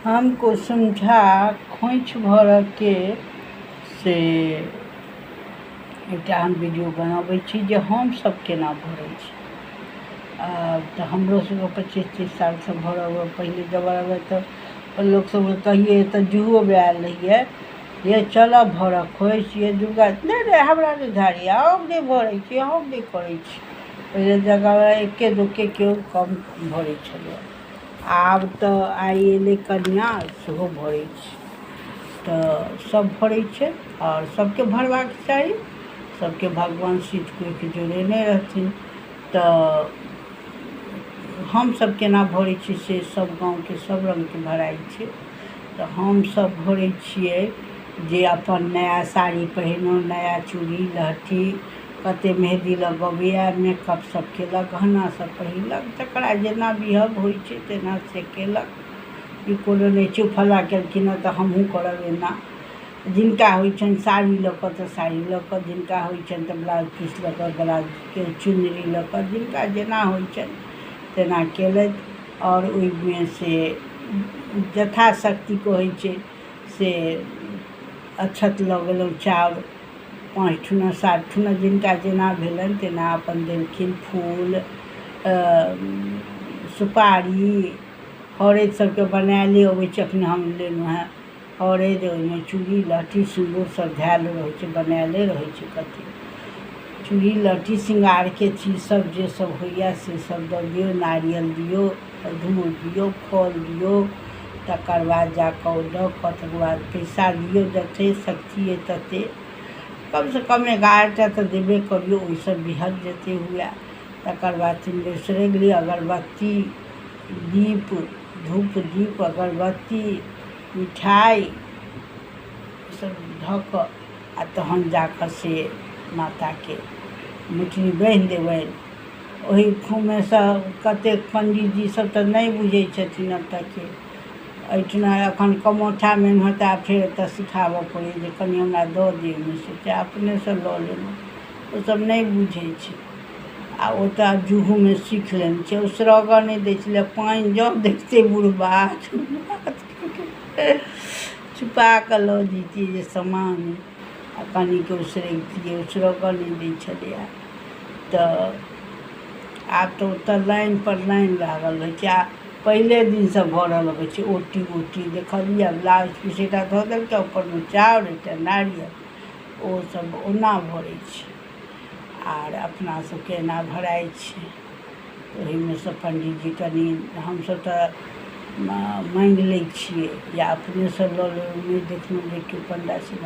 हम कुसुम झा खोँइछ भरऽके से एकटा हम वीडियो बनाबै छी जे हमसब केना भरै छी। तऽ हमरो सबके 25-30 सालसँ भरऽ पहिले जमानामे तऽ लोक सबके कहियै तऽ जुहोमे आयल रहियै, ये चलऽ भरऽ खोँइछ ये दुर्गा, नहि नहि हमरा नहि धारैया, हम नहि भरै छी, हम नहि करै छी। पहिले जमाना एके दुक्के केओ कम भरै छलै। आब तऽ आइ एलै कनिआ, सेहो भरै छै। तऽ सब भरै छै आओर सबके भरबाक चाही। सबके भगवान सीट कोइके जोड़ेने रहथिन। तऽ हमसब केना भरै छी से सब गाँवके सब रङ्गके भराइ छै। तऽ हमसब भरै छियै जे अपन नया साड़ी पहिरलहुँ, नया चूड़ी लहठी, कते मेहदी लगबैये, मेकअप सब केलक, गहना सब पहिरलक, जकरा जेना विहब होइ छै तेना से केलक। ई कोनो नहि छै फलाँ केलखिन हँ तऽ हमहूँ करब एना। जिनका होइ छनि साड़ी लऽ कऽ तऽ साड़ी लऽ कऽ, जिनका होइ छनि तऽ ब्लाउज पीस लऽ कऽ, ब्लाउजके चुनरी लऽ कऽ, जिनका जेना होइ छनि तेना केलथि। आओर ओहिमे से यथाशक्ति कहै छै से अक्षत लऽ गेलहुँ, चाउर 5 ठुना 7 ठुना, जिनका जेना भेलनि तेना अपन देलखिन। फूल, सुपारी, हरैद सबके बनायले अबै छै। अखने हम लेलहुँ हेँ हरैद, ओहिमे चूड़ी लहठी सिन्दूर सब धयल रहै छै, बनायले रहै छै। कते चूड़ी लहठी श्रृंगारके चीज सब जे सब होइए से सब दऽ दियौ, नारियल दियौ, धूर दियौ, फल दियौ। तकर बाद जाकऽ ओ दऽ कऽ तकर बाद पैसा दियौ, जते शक्ति अइ तते, कमसँ कम 11टा तऽ देबे करियौ, ओहिसँ वृहद जते हुए। तकर बाद 3 बेर सरगि लिअ, अगरबत्ती, दीप, धूप, दीप, अगरबत्ती, मिठाइ सब धऽ कऽ आ तहन जाकऽ से माताके मुठरी बान्हि देबनि। ओहि खुमेसँ कतेक पंडीजी सब तऽ नहि बुझै छथिन एतऽके एहिठिना। एखन कमौठामे हेता, फेर एतऽ सिखाबऽ पड़ै जे कनि हमरा दऽ दे ओहिमेसँ, चाहे अपनेसँ लऽ लेलहुँ। ओसब नहि बुझै छै आ ओ तऽ आब जुहूमे सीख लेने छै। उसरगऽ नहि दै छलै पानि, जँ देखतै बुढ़बा छुपा कऽ लऽ जैतियै जे सामान आ कनिके उसरगितियै, उसरगऽ नहि दै छलैए। तऽ आब तऽ ओतऽ लाइन पर लाइन लागल रहै छै आ पहिले दिनसँ भरऽ लगै छै। ओटी ओटी देखलियै, ब्लाउज पीस एकटा धऽ देलकै, ऊपरमे चाउर, एकटा नारियल, ओ सब ओना भरै छै। आर अपना सबके एना भराइ छै। ओहिमे सँ पंडीजी कनि हमसब तऽ माँगि लै छियै या अपनेसँ लऽ लेलहुँ, नहि देखलहुँ जे केओ पंडा छै।